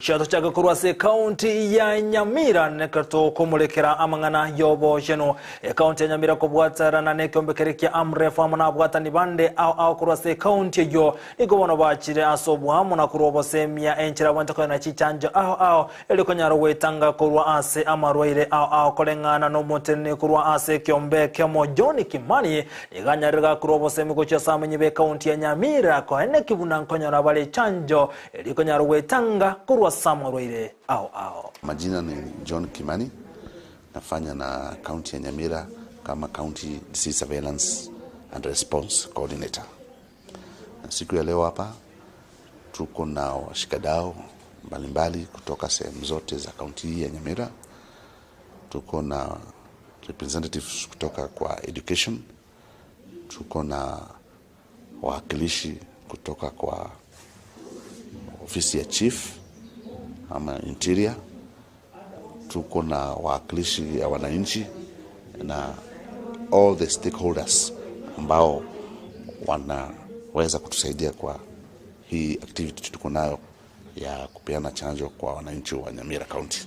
Chiato chaka korwa ase kaunti ya Nyamira nekato kumurekera amang'ana yobocheno. Ekaunti ya Nyamira kobwatarana nekeombekere kia Amref amo na abwatani bande ao ao korwa ase ekaunti eyo nigo bono bachire ase obwamo na korwa obosemia enchera bwante na chichanjo ao ao eri konyara gwetanga korwa ase amarwaire ao ao koreng'ana n'omotene korwa ase ekiombe kemo John Kimani iganyarira korwa obosemi gochia ase amenyi be ekaunti ya Nyamira koene kibuna nkonyora bale chanjo eri konyara gwetanga korwa ase amarwaire ao ao. Majina ni John Kimani, nafanya na kaunti ya Nyamira kama County Disease Surveillance and Response Coordinator. Na siku ya leo hapa tuko na washikadau mbalimbali kutoka sehemu zote za kaunti hii ya Nyamira. Tuko na representatives kutoka kwa education, tuko na wawakilishi kutoka kwa ofisi ya chief ama interior, tuko na wawakilishi ya wananchi na all the stakeholders ambao wanaweza kutusaidia kwa hii activity tuko nayo ya kupeana chanjo kwa wananchi wa Nyamira County.